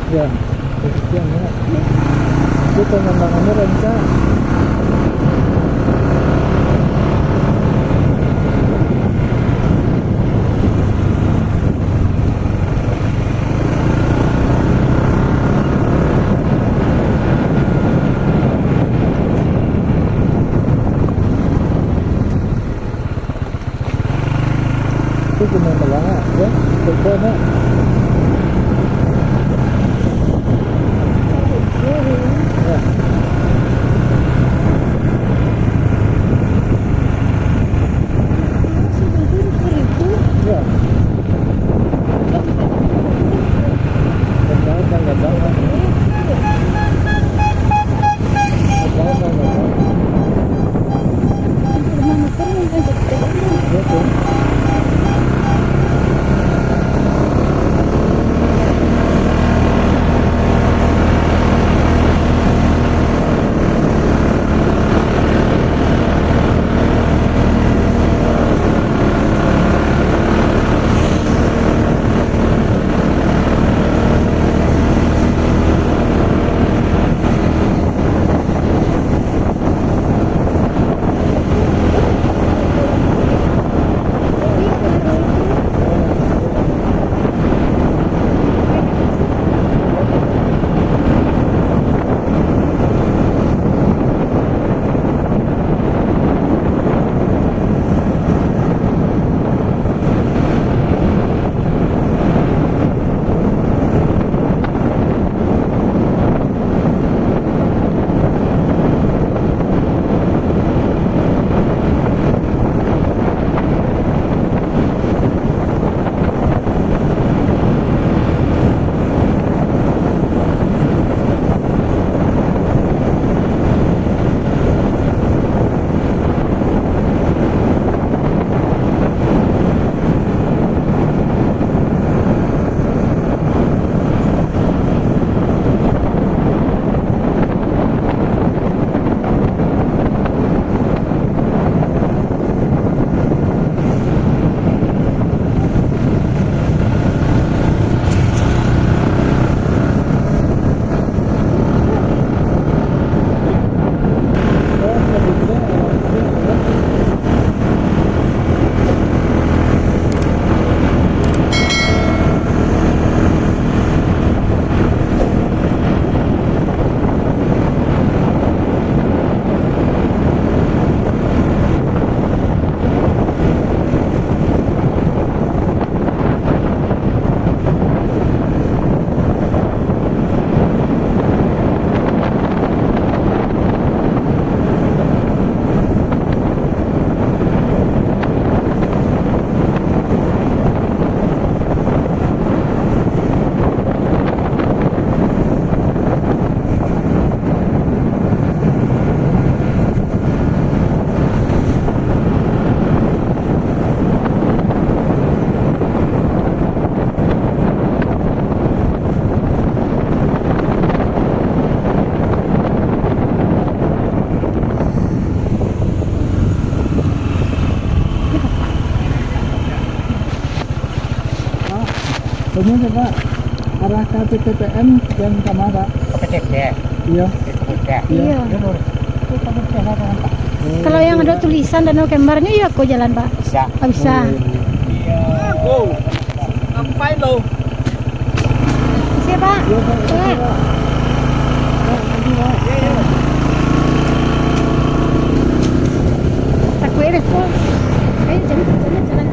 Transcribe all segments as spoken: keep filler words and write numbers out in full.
Ya, posisi yang enak. Itu pemandangannya rancak. Itu cuma melangak, ya. Coba nak. Ya. Ya. Betul, kan, betul. Betul, kan, betul. Iya, tuh. Pak, arah ka P T P M dan ka ma, Pak? Ke P T P M? Iyo. Ke Kebun Teh? Iyo. Iyo. Iyo, lurus. Itu Kebun Teh lah, nampak. Oh, kalau yang iyo, ada Pak, tulisan Danau Kembarnyo, iyo ko jalan, Pak? Bisa. Oh, bisa. Oh, iyo, iyo. Iyo. Go. Sampai lo. Makasih, Pak. Iyo, Pak. Makasih, Pak. Pak, makasih, Pak. Iyo, iyo. Takuik deh, Pak. Ayo, jalan, jalan, jalan.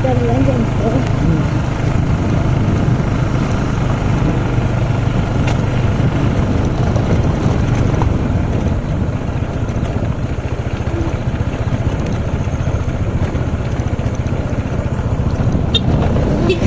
Jalan jongkok. Iya.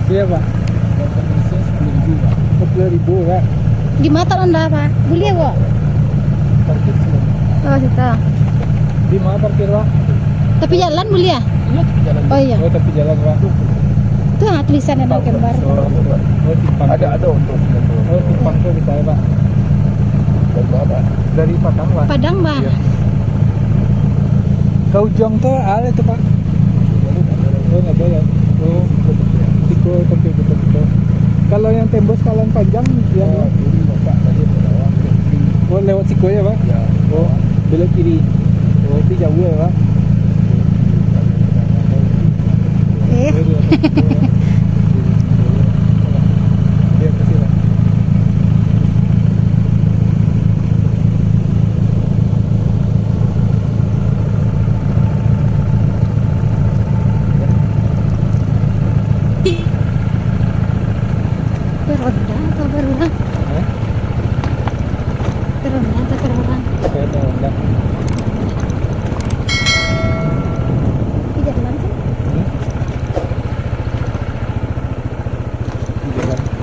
Iya, Pak. Sepuluh ribu, Pak. Di ma ronda, Pak? Buliah, Pak? Parkir sini. Oh, situ. Di ma parkir, Pak? Tapi jalan buliah? Iya, tapi jalan. Oh, iya. Oh, tapi jalan, Pak. Tu, ah, tulisan nan gambar. Oh, simpang. Ada, ada untuk simpang. Oh, simpang tu bisa ya, Pak? Dari mana, Pak? Dari Padang, Pak. Padang, Pak. Iya. Ka Ujuang tu ada tu, Pak? Oh, nggak ada ya? Oh, siko, oke, oke, oke. Kalau yang tembus Kalan Panjang, yang Oh, lewat siko ya, Pak? Ya. Oh, belok kiri. Oh, tapi jauh ya, Pak? Eh. Iya, kasih, Pak. Beronda atau berurang? Hah? Beronda atau berurang? Saya beronda. Tidak langsung? Hmm? Tidak langsung.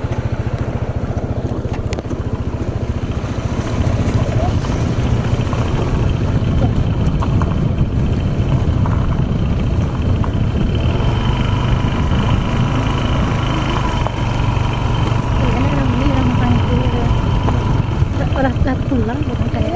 Orang dah pulang, bukan kayak